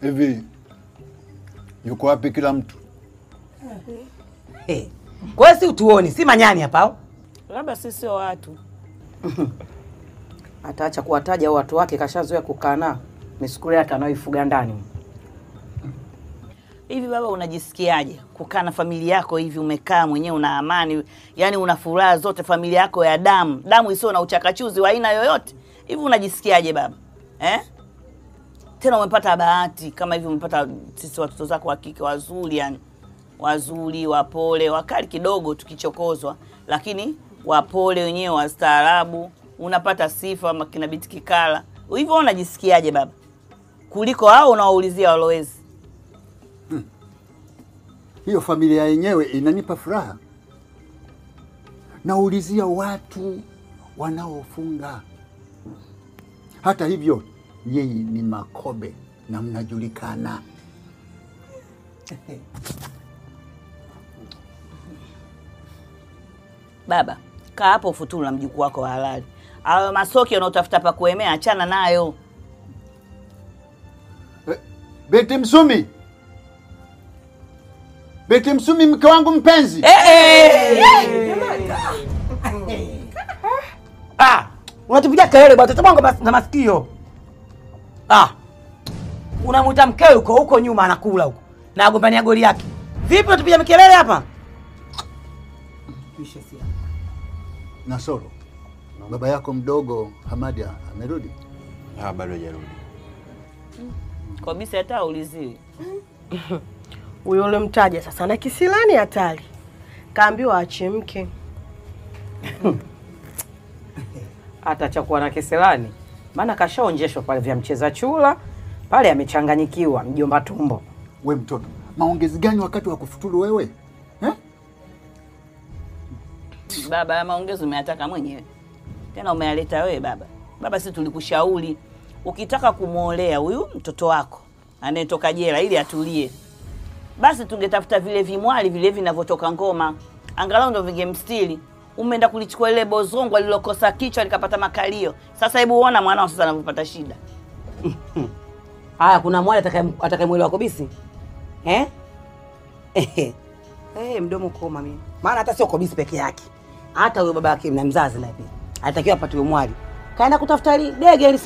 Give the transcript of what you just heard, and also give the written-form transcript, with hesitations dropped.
Hivi yuko wapi kila mtu? Eh. Kwa hiyo si utuoni, si manyani hapa au? Labda sisi sio watu. Ataacha kuwataja watu wake, kashazoea kukaa na misukule yake anayoifuga ndani. Hivi baba, unajisikiaje kukaa na familia yako hivi? Umekaa mwenyewe una amani, yani una furaha zote, familia yako ya damu, damu isiyo na uchakachuzi wa aina yoyote. Hivi unajisikiaje baba? Eh? Tena umepata bahati kama hivi, umepata sisi watoto zako wa kike wazuri, yani wazuri, wapole, wakali kidogo tukichokozwa, lakini wapole wenyewe, wastaarabu, unapata sifa makina binti Kikala. Hivyo unajisikiaje baba? Kuliko hao unaoulizia walowezi. Hiyo familia yenyewe inanipa furaha. Naulizia watu wanaofunga. Hata hivyo nyinyi ni makobe na mnajulikana. Baba, kaa hapo ufuturu na mjukuu wako wa halali. Hayo masoki unaotafuta pa kuemea, achana nayo. Binti Msumi. Binti Msumi, mke wangu mpenzi. Ah, unatupigia kelele bwana, watoto wangu na masikio. Ah. Unamuita mkeo huko huko nyuma anakula huko. Na agombania goli yake. Vipi unatupigia kelele hapa? Kisha si hapa. Nasoro, baba yako mdogo Hamadi amerudi? Ah, bado hajarudi. Kabisa hata uliziwi. Huyo ulimtaja sasa na kisilani hatari. Kaambiwa achemke. Atachakuwa na kisilani. Maana kashaonjeshwa pale vya mcheza chula, pale amechanganyikiwa mjomba tumbo. We mtoto, maongezi gani wakati wa kufuturu wewe? Eh? Baba, maongezi umeyataka mwenyewe. Tena umeyaleta wewe baba. Baba, sisi tulikushauri ukitaka kumuolea huyu mtoto wako anayetoka jela ili atulie, basi tungetafuta vile vimwali vile vinavyotoka ngoma, angalau ndo vingemstili. Umeenda kulichukua ile bozongo lilokosa kichwa likapata makalio. Sasa hebu uona mwanao sasa anavyopata shida. Haya, kuna mwali atakayemuelewa Kobisi? Eh? Eh, mdomo koma mimi. Maana hata sio Kobisi peke yake. Hata huyo baba yake na mzazi naye pia. Alitakiwa apatiwe mwali. Kaenda kutafuta dege.